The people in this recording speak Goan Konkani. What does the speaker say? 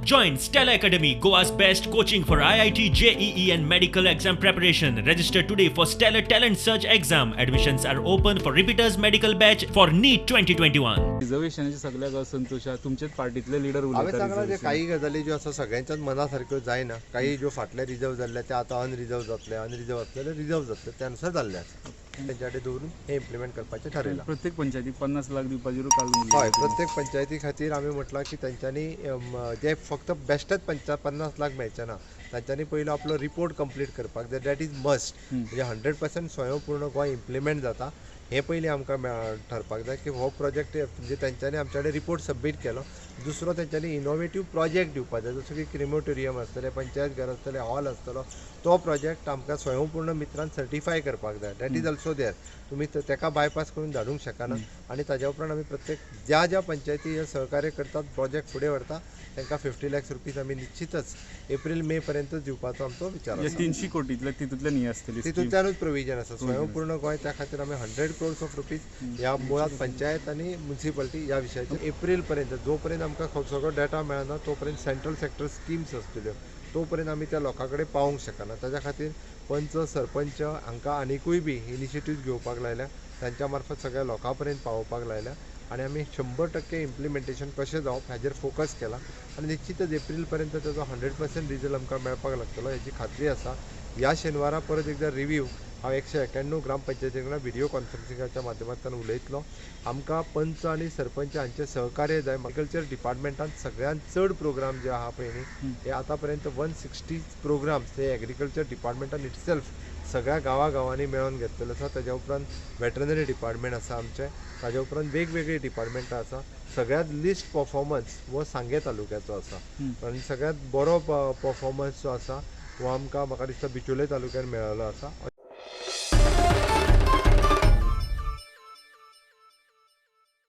Join Stella Academy, Goa's best coaching for IIT, JEE and medical exam preparation. Register today for Stellar Talent Search exam. Admissions are open for repeaters medical batch for NEET 2021. रिझर्वेशनाचे सगळ्याक असंतोष आहा, तुमचेच पार्टीतले लिडर हांवें उलयता. सांगलां जे काही गजाली ज्यो आसा सगळ्यांच्याच मना सारक्यो जायना. काही ज्यो फाटले रिजर्व जाल्ले ते आतां अनरिजर्व जातले, अनरिजर्व आसलेले रिजर्व जातले, त्या अनुसार जाल्ले आसा. तेंच्या कडेन दवरून हें इम्प्लिमेंट करपाचें ठरयलां. प्रत्येक पंचायतीक 50 लाख दिवपाचेर काल हय, प्रत्येक पंचायती खातीर आमी म्हटलां की तेंच्यांनी जे फक्त बेश्टेच 50 लाख मेळचे ना, तांच्यांनी पयलो आपलो रिपोर्ट कंप्लीट करपाक जाय. That is must. म्हणजे 100% स्वयंपूर्ण गोंय इम्प्लिमेंट जाता हें पयलीं आमकां ठरपाक जाय की हो प्रोजेक्ट म्हणजे तेंच्यांनी आमच्या कडेन रिपोर्ट सबमीट केलो. दुसरो, तेंच्यांनी इनोवेटीव प्रोजेक्ट दिवपाक जाय, जसो की क्रिमोटोरियम आसतलें, पंचायत घर आसतलें, हॉल आसतलो. तो प्रोजेक्ट आमकां स्वयंपूर्ण मित्रान सर्टिफाय करपाक जाय. That is also there. तुमी तेका बायपास करून धाडूंक शकना. आनी ताज्या उपरांत आमी प्रत्येक ज्या ज्या पंचायती हे सहकार्य करतात, प्रोजेक्ट फुडें व्हरता, तांकां 50 लॅक्स रुपीज आमी निश्चितच एप्रील मे पर्यंत दिवपाचो आमचो विचार आसा. 300 कोटीतले तितूंतल्यान ही आसतली. तितूंतल्यानूच प्रोविजन आसा स्वयंपूर्ण गोंय. त्या खातीर आमी 100 क्रोर्स ऑफ रुपीज ह्या मुळात पंचायत आनी मुन्सिपालिटी ह्या विशयाचेर एप्रील पर्यंत, जो पर्यंत आमकां सगळो डेटा मेळना तो पर्यंत सेंट्रल सेक्टर स्किम्स आसतल्यो, तो पर्यंत आमी त्या लोकां कडेन पावोवंक शकना. ताज्या खातीर पंच सरपंच हांकां आनिकूय बी इनिशिएटीव घेवपाक लायल्या, तांच्या मार्फत सगळ्या लोकां पर्यंत पावोवपाक लायल्या आनी आमी 100% इम्प्लिमेंटेशन कशें जावप हाजेर फोकस केला आनी निश्चितच एप्रील पर्यंत ताजो 100% रिजल्ट आमकां मेळपाक लागतलो हेजी खात्री आसा. ह्या शेनवारा परत एकदां रिव्यू हांव 191 ग्रामपंचायती वांगडा व्हिडियो कॉन्फरन्सिंगाच्या माध्यमांतल्यान उलयतलो. आमकां पंच आनी सरपंच हांचें सहकार्य जाय. एग्रीकल्चर डिपार्टमेंटान सगळ्यांत चड प्रोग्राम जे आहा पळय न्ही, हे आतां पर्यंत 160 प्रोग्राम्स हे एग्रीकल्चर डिपार्टमेंटान इटसेल्फ सगळ्या गांवागांवांनी मेळोवन घेतलेलो आसा. ताज्या उपरांत वेटरनरी डिपार्टमेंट आसा आमचें, ताज्या उपरांत वेगवेगळीं डिपार्टमेंटां आसा. सगळ्यांत लिस्ट परफॉर्मन्स हो सांगें तालुक्याचो आसा आनी सगळ्यांत बरो परफॉर्मन्स जो आसा हो आमकां म्हाका दिसता बिचोले तालुक्यान मेळिल्लो आसा.